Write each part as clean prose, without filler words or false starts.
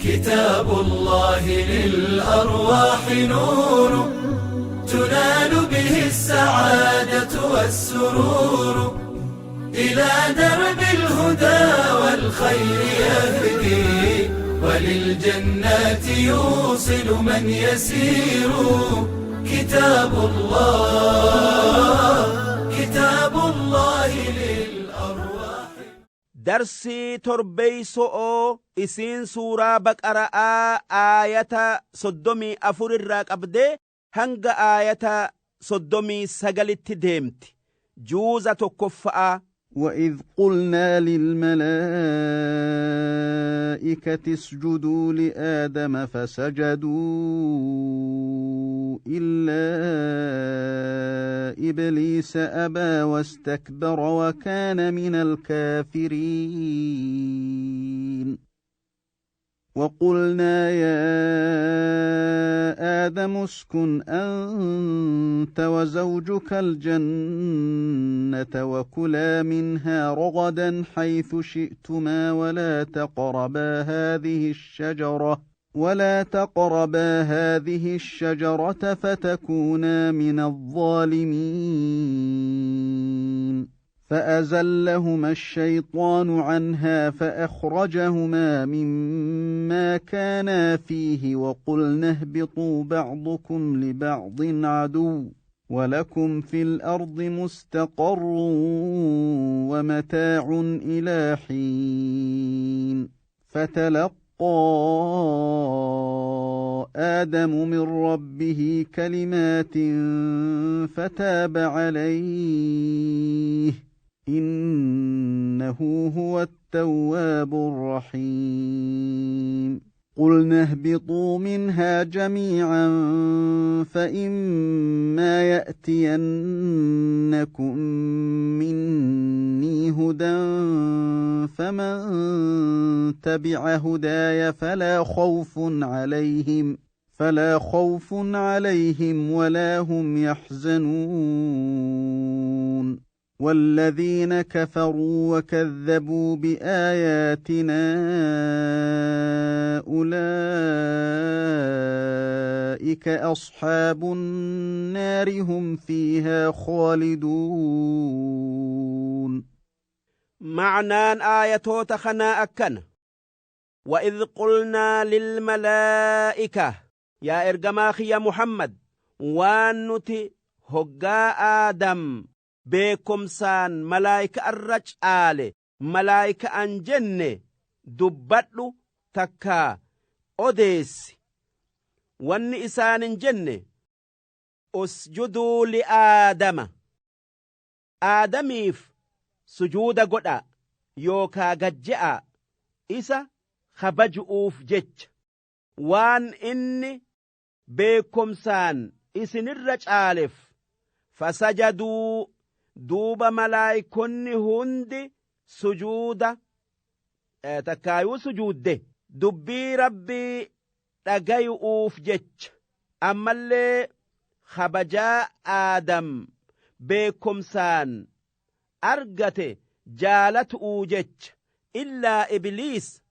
كتاب الله للأرواح نور، تنال به السعادة والسرور. إلى درب الهدى والخير يهدي، وللجنات يوصل من يسير. كتاب الله، كتاب الله للأرواح. Darsii torbeeyso'oo isiin suuraa Baqara'aa aayata 34 irraa qabdee hanga aayata 39tti deemti. Juuza tokkoffa'aa. وإذ قلنا للملائكة اسجدوا لآدم فسجدوا إلا إبليس أبى واستكبر وكان من الكافرين. وقلنا يا آدم اسكن أنت وزوجك الجنة وكلا منها رغدا حيث شئتما ولا تقربا هذه الشجرة فتكونا من الظالمين. فأزلهما الشيطان عنها فأخرجهما مما كانا فيه، وقلنا اهبطوا بعضكم لبعض عدو، ولكم في الأرض مستقر ومتاع إلى حين. فتلقى آدم من ربه كلمات فتاب عليه، إنه هو التواب الرحيم. قلنا اهبطوا منها جميعا، فإما يأتينكم مني هدى فمن تبع هداي فلا خوف عليهم ولا هم يحزنون. والذين كفروا وكذبوا بآياتنا أولئك أصحاب النار، هم فيها خالدون. Ma'naan aayatoota kanaa akkana: وإذ قلنا للملائكة, yaa ergamaa kiyya Muhammad, waan nuti hoggaa Aadam beekomsaan malaayika irra caale malaayika'an jenne dubbadhu takkaa odeessi. Wanni isaanin jenne: اسجدوا لآدم, Aadamiif sujuuda godha yookaa gajje'a, isa kabaju'uuf jecha, waan inni beekomsaan isinirra caaleef. فسجدوا, duuba malaayikonni hundi sujuuda takkaayuu sujuudde, dubbii Rabbii dhagayu'uuf jecha, ammallee kabajaa Aadam beekomsaan argate jaalatu'uu jecha. إلا إبليس,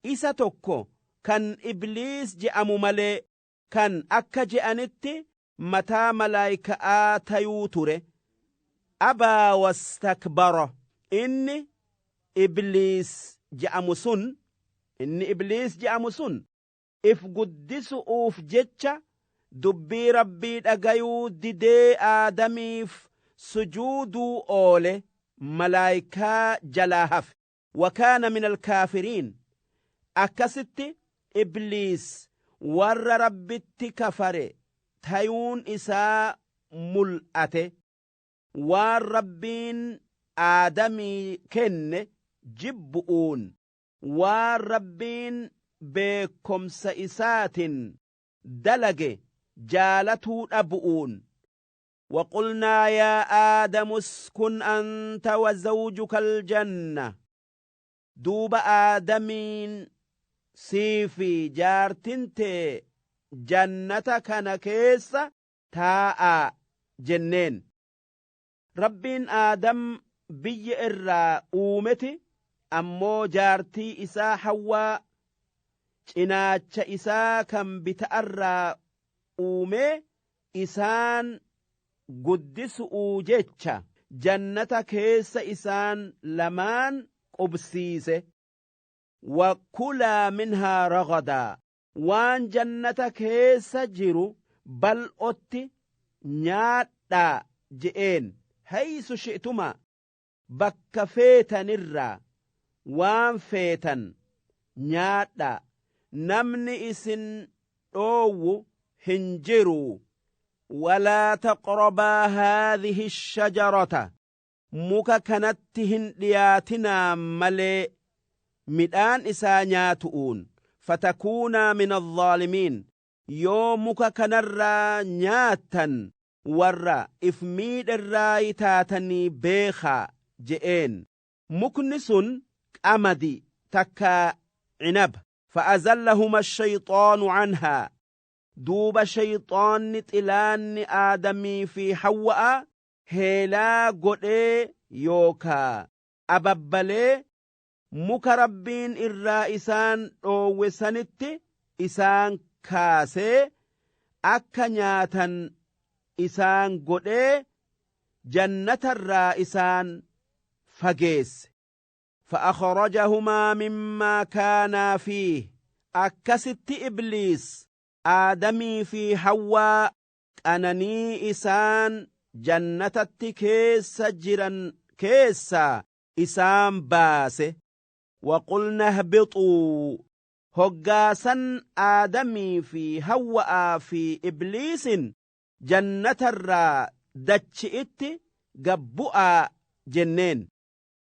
isa tokko kan Ibliis je'amu malee, kan akka je'anitti mataa malaayika'aa tayuu ture. أبى واستكبر, inni Ibliis je'amu sun if guddisu'uuf jecha dubbii Rabbii dhagayuu didee Aadamiif sujuuduu oole, malaayikaa jalaa hafe. وكان من الكافرين, akkasitti Ibliis warra Rabbitti kafare tayuun isaa mul'ate, waan Rabbiin Aadamii kenne jibbu'uun, waan Rabbiin beekomsa isaatin dalage jaalatuu dhabu'uun. وقلنا يا آدم اسكن أنت وزوجك الجنة, duuba Aadamiin sii fi jaartin tee jannata kana keessa taa'aa jenneen. Rabbiin Aadam biyya irraa uumeti, ammoo jaartii isaa Hawwaa Cinaacha isaa kan bita'arraa uumee isaan guddisu'uu jecha jannata keessa isaan lamaan qubsiise. Wakulaa minhaa ragadaa, waan jannata keessa jiru bal'otti nyaadhaa je'een. Haysu shi'tumaa, bakka feetanirraa waan feetan nyaadhaa, namni isin dhoowwu hin jiru. Walaa taqrabaa haadhihi shajarata, muka kanatti hin dhiyaatinaa malee midhaan isaa nyaatu'uun, fatakuunaa min alzaalimiin, yoo muka kanarraa nyaattan warra if miidherraa taatanii beekaa je'een. Mukni sun qamadi takkaa cinaba. Fa'azallahuma shayxaanu canhaa, duuba shayxaanni xilaanni Aadamii fi Hawwa'a heelaa godhee yookaa ababbalee muka Rabbiin irraa isaan dhoowwe sanitti isaan kaasee akka nyaatan isaan godhee jannatarraa isaan fageesse. فأخرجهما مما كانا فيه, akkasitti Ibliis Aadamii fi Hawwaa qananii isaan jannatatti keessa jiran keessaa isaan baase. وقلنا اهبطوا, hoggaasan Aadamii fi Hawwa'aa fi Ibliisin jannatarraa dachi'itti gabbu'aa jenneen.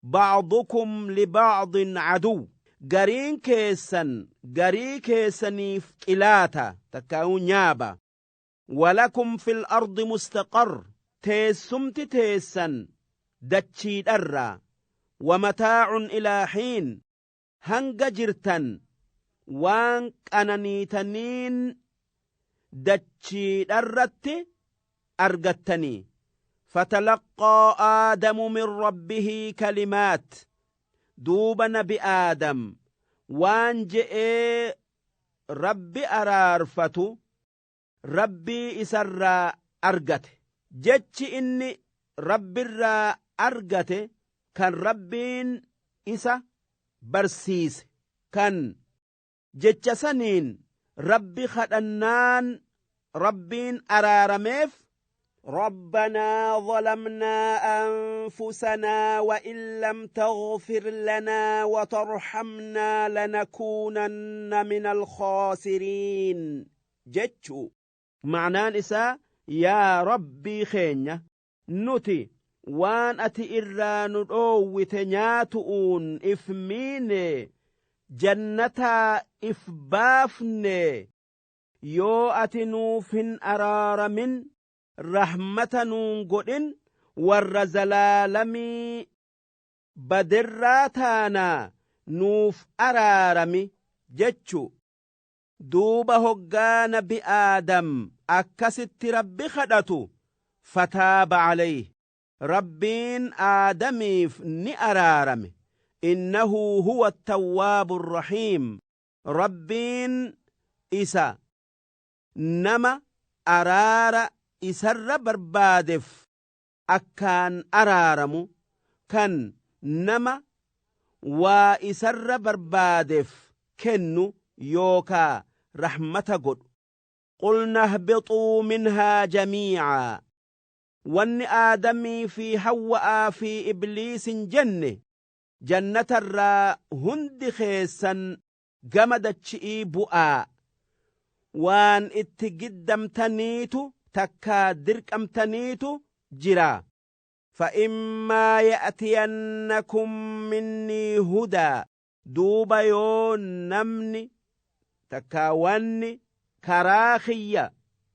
بعضكم لبعض عدو, gariin keessan garii keessaniif xilaata takkaa'uu nyaaba. ولكم في الأرض مستقر, teessumti teessan dachiidharraa. ومتاع إلى حين, hanga jirtan waan qananiitaniin dachiidharratti argattanii. فتلقى آدم من ربه كلمات, duuba nabi Aadam waan je'ee Rabbi araarfatu Rabbii isarraa argate. Jechi inni Rabbirraa argate kan Rabbiin isa barsiise, kan jecha saniin Rabbi kadhannaan Rabbiin araarameef: ربنا ظلمنا أنفسنا وإن لم تغفر لنا وترحمنا لنكونن من الخاسرين jechu. Ma'naan isaa, yaa Rabbii keenya, nuti waan ati irraa nu dhoowwite nyaatu'uun if miine, jannataa if baafne. Yoo ati nuuf hin araaramin, rahmata nuun godhin, warra zalaalamii badirraa taanaa, nuuf araarami jechu. Duuba hoggaa nabi Aadam akkasitti Rabbi kadhatu, فتاب عليه, Rabbiin Aadamiif ni araarame. إنه هو التواب الرحيم, Rabbiin isa nama araara isarra barbaadeef akkaan araaramu, kan nama waa isarra barbaadeef kennu yookaa rahmata godhu. قلنا اهبطوا منها جميعا, wanni Aadamii fi Hawwa'aa fi Ibliisin jenne, jannatarraa hundi keessan gama dachi'ii bu'aa. Waan itti giddamtaniitu takkaa dirqamtaniitu jira. فإما يأتينكم مني هدى, duuba yoo namni takkaa wanni karaa kiyya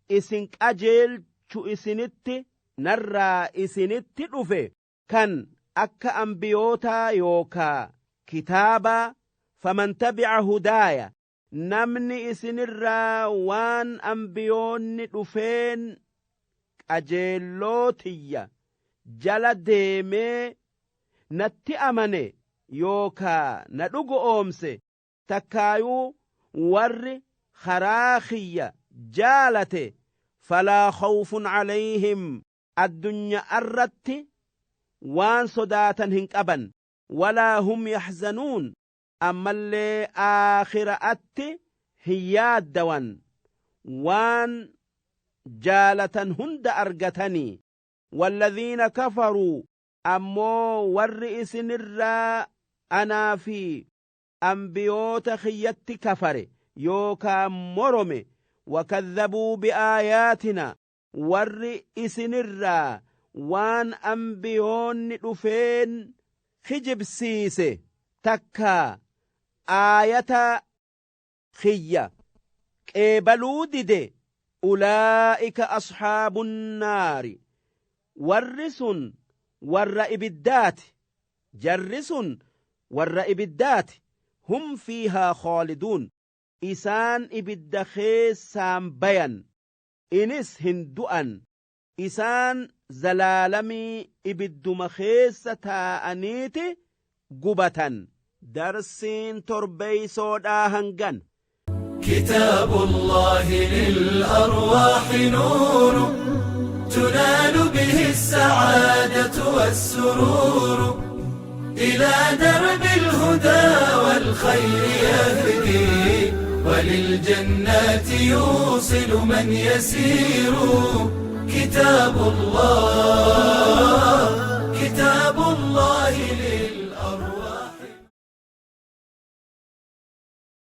isin qajeelchu isinitti narraa isinitti dhufe, kan akka ambiyootaa yookaa kitaabaa, فمن تبع هداي, namni isinirraa waan ambiyoonni dhufeen qajeelloo tiyya jala deemee natti amane yookaa na dhugo oomse takkaayuu Warri karaa kiyya jaalate, falaa khawfun calayhim, addunyaa irratti waan sodaatan hin qaban, walaa hum yaxzanuun, ammallee aakhiraatti hin yaaddawan. Waan jaalatan hunda argatanii. Walladhiina kafaruu, ammoo warri isinirraa anaa fi ambiyoota kiyyatti kafare yookaan morome, wakadhabuu bi'aayaatina, warri isinirraa waan ambiyoonni dhufeen kijibsiise takkaa aayata kiyya qeebaluu dide, ulaa'ika asxaabunnaari, warri sun warra ibiddaati. Jarri sun warra ibiddaati. Hum fiihaa khaaliduun, isaan ibidda keessaan bayan inis hin du'an. Isaan zalaalamii ibidduma keessa taa'aniiti gubatan. Darsiin torbeeysoodhaa hangan. كتاب الله للأرواح نور، تنال به السعادة والسرور. إلى درب الهدى والخير يهدي، وللجنات يوصل من يسير. كتاب الله، كتاب.